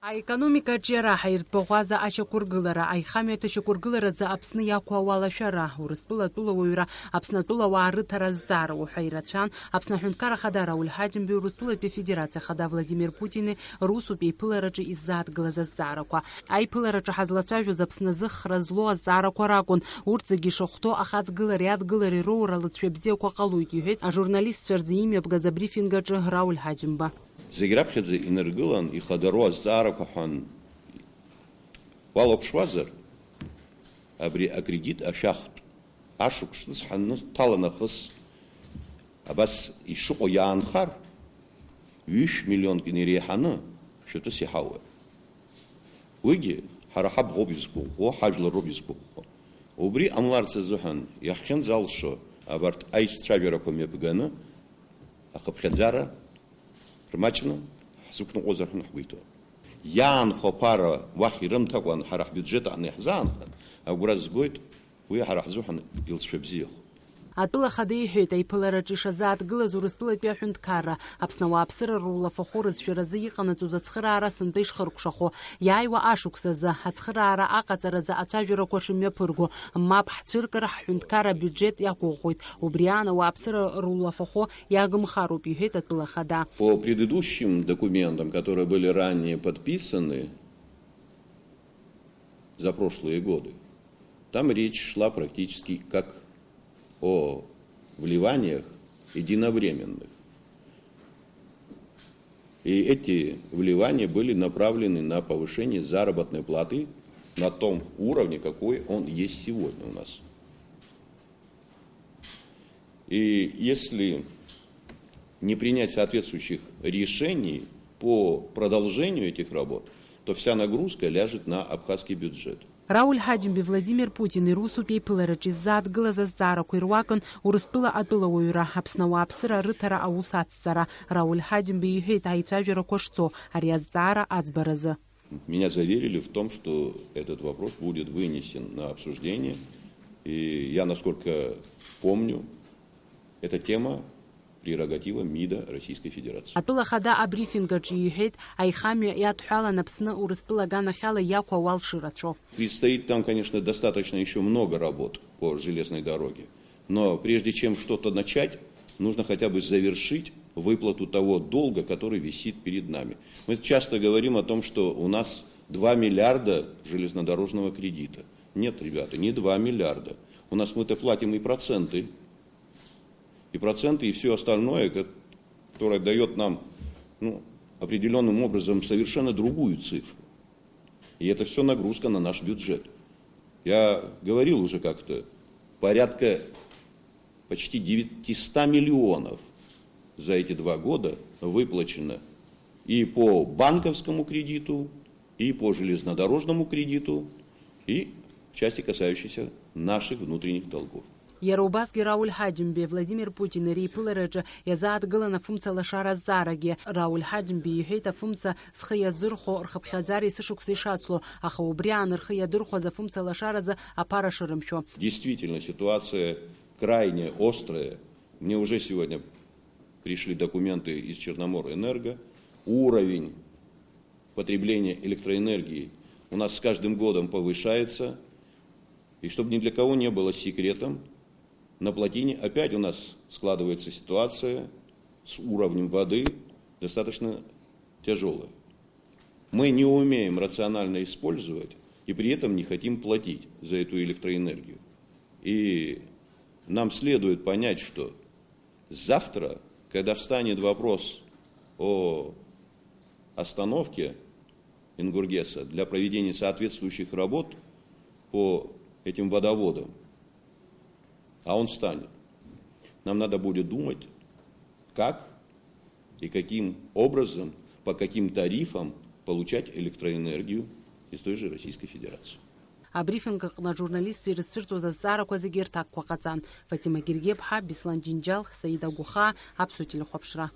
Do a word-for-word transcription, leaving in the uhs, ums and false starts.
Аекономика аҿиара, ҳаиртәбаӷәаза ашьақәыргылара, аихамҩатә ашьақәыргыларазы Аԥсны иақәу ауалашәара, Урыстәыла атәылауаҩра, Аԥсны атәылауаа рыҭара азҵаара уҳәа ирацәан Аԥсны Аҳәынҭқарра Ахада Рауль Ҳаџьымбеи Урыстәылатәи Афедерациа Ахада Владимир Путини русутә еиԥылараҿы иззааҭгылаз азҵаарақәа. Аиԥылараҿы ҳазлацәажәоз Аԥсны зыхра злоу азҵаарақәа ракәын. Урҭ зегьы ишахәҭоу ахаҵгылареи адгылареи роура алҵшәа бзиақәа ҟалоит, иҳәеит ажурналистцәа рзы имҩаԥгаз абрифинг аҿы Рауль Ҳаџьымба. Зегь раԥхьаӡа инаргылан ихадароу азҵаарақәа ҳәа уалаԥшуазар, абри акредит ашәахтә ашықәс ҳанҭала нахыс абас ишыҟоу иаанхар, ҩышә миллионк инареиҳаны шәатәыс иҳауеит. Уигьы ҳара ҳабӷоуп изгәыӷәӷәо, ҳажәлар роуп изгәыӷәӷәо. Убри ҟамларц азыҳәан иаҳхьынӡалшо абарҭ аицәажәарақәа мҩаԥганы ахыԥхьаӡара рмаҷны ҳзықәныҟәозар ҳәа ҳгәы иҭоуп. Иаанхо аԥара уахь ирымҭакәан ҳара ҳбиуџьет аҟны иаҳзаанхан, агәра згоит, уи ҳара ҳзыҳәан илҵшәа бзиахоит. Атәыла Ахада иҳәеит, аиԥылараҿы ишазааҭгылаз Урыстәылатәи аҳәынҭқарра, Аԥсны ауааԥсыра рулафахәы рызшәаразы иҟанаҵоз ацхыраара сынтәа ишхыркәшахо, иааиуа ашықәс азы ацхыраара аҟаҵаразы ацәажәарақәа шымҩаԥырго, мап ҳцәыркыр, ҳҳәынҭқарра абиуџьет иақәыӷәӷәоит, убри аан ауааԥсыра рулафахәы иагымхароуп, иҳәеит атәыла Ахада. По предыдущим документам, которые были ранее подписаны за прошлые годы, там речь шла практически как о вливаниях единовременных. И эти вливания были направлены на повышение заработной платы на том уровне, какой он есть сегодня у нас. И если не принять соответствующих решений по продолжению этих работ, то вся нагрузка ляжет на абхазский бюджет. Рауль Ҳаџьымбеи Владимир Путини русутә еиԥылараҿы иззааҭгылаз азҵаарақәа ируакын Урыстәыла атәылауаҩра, Аԥсны ауааԥсыра рыҭара аус ацҵара. Рауль Ҳаџьымбеи иҳәеит аицәажәарақәа шцо ари азҵаара аӡбаразы. Меня заверили в том, что этот вопрос будет вынесен на обсуждение, и я, насколько помню, эта тема прерогатива МИДа Российской Федерации. Атәыла Ахада абрифинг аҿы иҳәеит, аихамҩа иадҳәалан Аԥсны Урыстәыла аганахьала иақәу ауал шырацәоу. Предстоит там, конечно, достаточно ещё много работ по железной дороге. Но прежде чем что-то начать, нужно хотя бы завершить выплату того долга, который висит перед нами. Мы часто говорим о том, что у нас два миллиарда железнодорожного кредита. Нет, ребята, не два миллиарда. У нас мы-то платим и проценты, и проценты, и всё остальное, ко-, которое даёт нам, ну, определённым образом совершенно другую цифру. И это всё нагрузка на наш бюджет. Я говорил уже как-то, порядка почти девятиста миллионов за эти два года выплачено и по банковскому кредиту, и по железнодорожному кредиту, и в части, касающейся наших внутренних долгов. Иара убасгьы Рауль Ҳаџьымбеи Владимир Путини реиԥылараҿы иазааҭгылан афымца лашара азҵаарагьы. Рауль Ҳаџьымбеи иҳәеит, афымца зхы иазырхәо рхыԥхьаӡара есышықәса ишацло, аха убри аан рхы иадырхәаз афымца лашаразы аԥара шырымшәо. Действительно, ситуация крайне острая. Мне уже сегодня пришли документы из Черноморэнерго. Уровень потребления электроэнергии у нас с каждым годом повышается. И чтобы ни для кого не было секретом, на плотине опять у нас складывается ситуация с уровнем воды достаточно тяжёлая. Мы не умеем рационально использовать и при этом не хотим платить за эту электроэнергию. И нам следует понять, что завтра, когда встанет вопрос о остановке Ингургеса для проведения соответствующих работ по этим водоводам, а он встанет, нам надо будет думать, как и каким образом, по каким тарифам получать электроэнергию из той же Российской Федерации. Абрифинг аҟны ажурналистцәа ирызцәырҵуаз азҵаарақәа зегьы рҭакқәа ҟаҵан. Фатима Гергеԥҳа, Беслан Џьынџьал, Саида Гәыхаа, Аԥсуа телехәаԥшра.